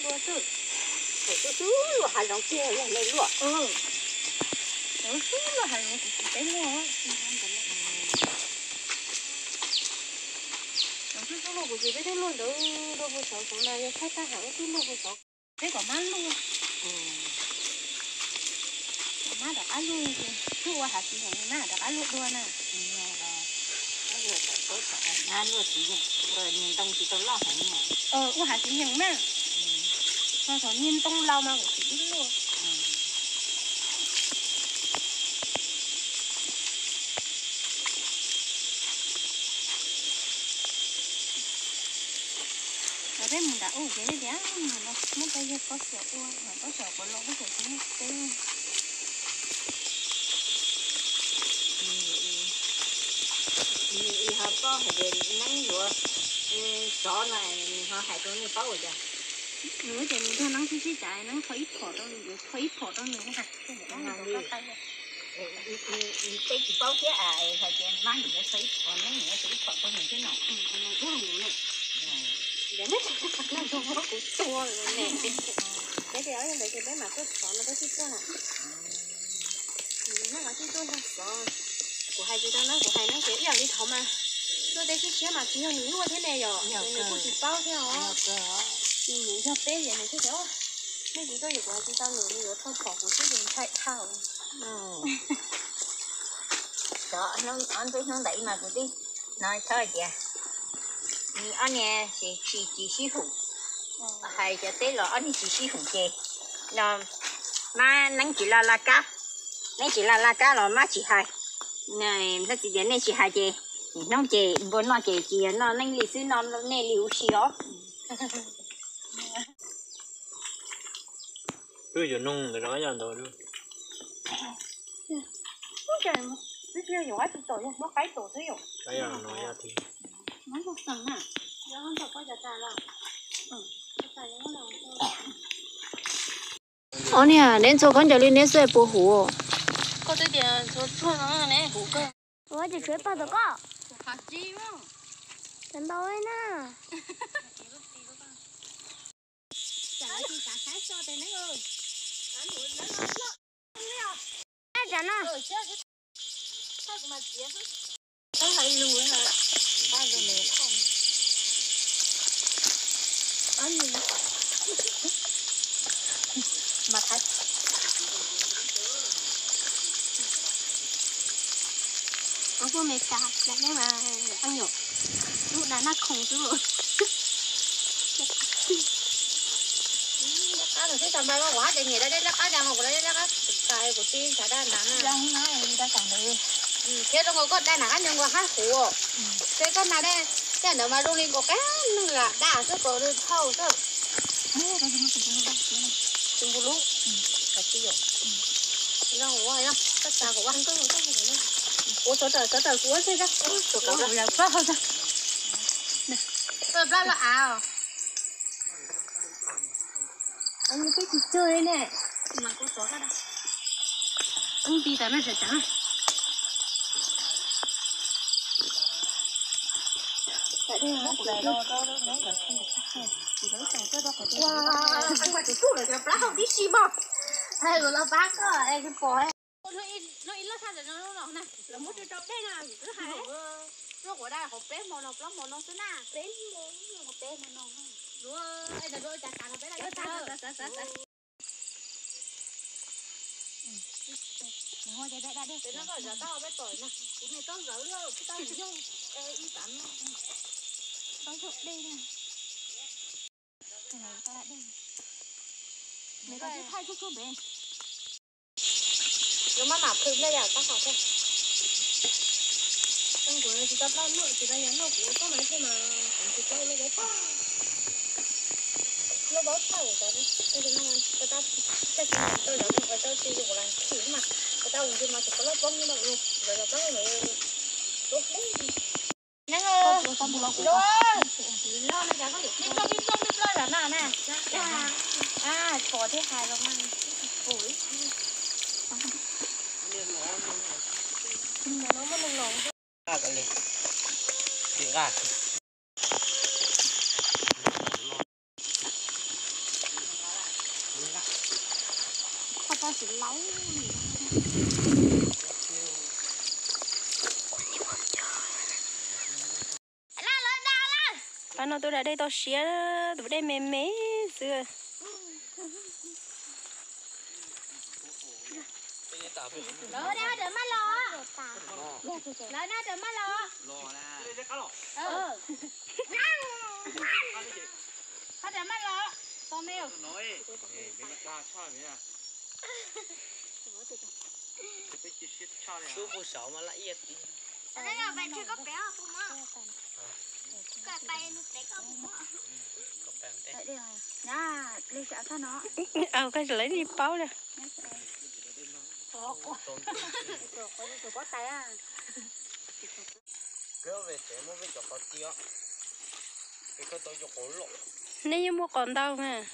Luaj xwb, thaum xub xub luaj hav zoov kiag yog nej luaj. Thaum xub luaj hav zoov kuv tsis peb luaj. Thaum xub xub luaj kuv tsis peb twb luaj ntawd, luaj puag saud saud na, yog thaij tag hais ua twb luaj puag saud. Peb kom mab luaj. Kom mab rov qab luaj, twb ua hav txiv yeem mab rov qab luaj dua na. Mab luaj tsis yeem, ua ntoo tsis tau loj heev. Ua hav txiv yeem na. Thaum niag ntoo laus mas kuv tsis luaj. Peb mus nram ub ces tias muab tau yog pob xyom ua, pob xyom kuv los pob xyom tsis muaj teb. Nws ho paub hais tias neeb yuav sov no, nws ho hais rau nej paub ua cas? Nws tias nws nrog neeb sib sib cav, neeb kho ib phom rau nws, yuav kho ib phom rau nws na. Nws teb tsis paub thiab hais tias mab nws yuav kho ib phom, neeb nws yuav kho ib phom rau nws thiab no. Kuv tua ne, peb tias ntawd ces peb mam tuaj sov no peb sib tuaj na. Neb mam sib tuaj nrog xov. Kuv hais tsis tau neeb, kuv hais neeb ces ib yam li thaud mas luaj tej siab siab mas tsis yog nws luaj thiab ne yom, ces nws kuj tsis paub thiab os. Nws yog peb ces nws thiaj tias nej tsis tuaj yuav kuv hais tsis tau nws, nws yuav thauj phom kuv xwb ces ntshai dhau. Xov hnub ntawd mas kuv twb hnov thaub hais tias ob niag tsis tsis sib hum, hais cov teb los ob niag tsis sib hum ces no mab neeb tsis laj laj kab, neeb tsis laj laj kab los mab tsis hais. Txhais tias nej tsis hais ces nim hnub ces npua noj ces tsis yog noj neeb li xwb, noj nej li huv si os. Twb yuav nug ntawd los yog ntawd. Ob niag neb ntxhua khaub ncaws li neb xwb puas huv? Ua ces tshuav pag tom koj. Cov ntau li na. Tsam no. Ua poj Amelikas lam nej mas, lub dag naj khoom xwb. Dab qab no xwb, tag npaum no kuv hab tias nyiam dab dab qab, cas mas kuv dab qab, kuv tsis nrhav dab nrad na. Thiab zoo nkaus koj dab nrad qab nyob nkaus hab huv, thiab koj na, tej ntawd mas zoo li nkaus qab neeg lam dab xwb, kaus li thauj xwb. Tus npus lub, zoo ua, koj tsa kuv ua nkauj, ua sov tawm sov tawm kuv ua xwb, ua sov tawm kuv ua xwb. Plab los av. Peb tsis tsawg li ne. Ib ntsis tas no tseem ceev. Ua, qee mas tus tub lawm cov plab hau tib si mog. Los pab koj tsis pom. Hnub ib loj tshaj ntawm no na, lawv muab tso rau dej na, kuv twb hais. Tuaj quav dab qhov peb hmo no plaub hmo no xwb na, peb hmo no, peb hmo no. Luag, es ntawd luag cas tas no peb lam xav xav xav. Peb no koj zam tau peb tom na, kuv niam tau zawv lawm, kuv tau yoog, ib tav no, tau yoog dej na. Nws koj thaij tsuj tsuj pem. Yuav maj mam plhws nplej yam tab tom thiab. Kuv tsis tau plaub luaj, tsis tau yog luaj kuv tuaj mas thiaj mas kuv tsis plaub luaj. Luaj paub thaij kuv cov, tej no mas koj tab, tej tsis tau zov, tau tsis kuv las khim mas, koj tab kuv tsis mas tsis plaub poob no, zov zov plaub no, tuab hleb. Neeb, neb plooj, neb plooj, neb plooj zam na na. Pom thiab hais los mas pum ib. Nqa li, nqa. Pab no tus da dej tau siav, tus dej me me xwb. Aw, koj tsis lawv tsis paub li. Nej yeej muaj qos ntau mas.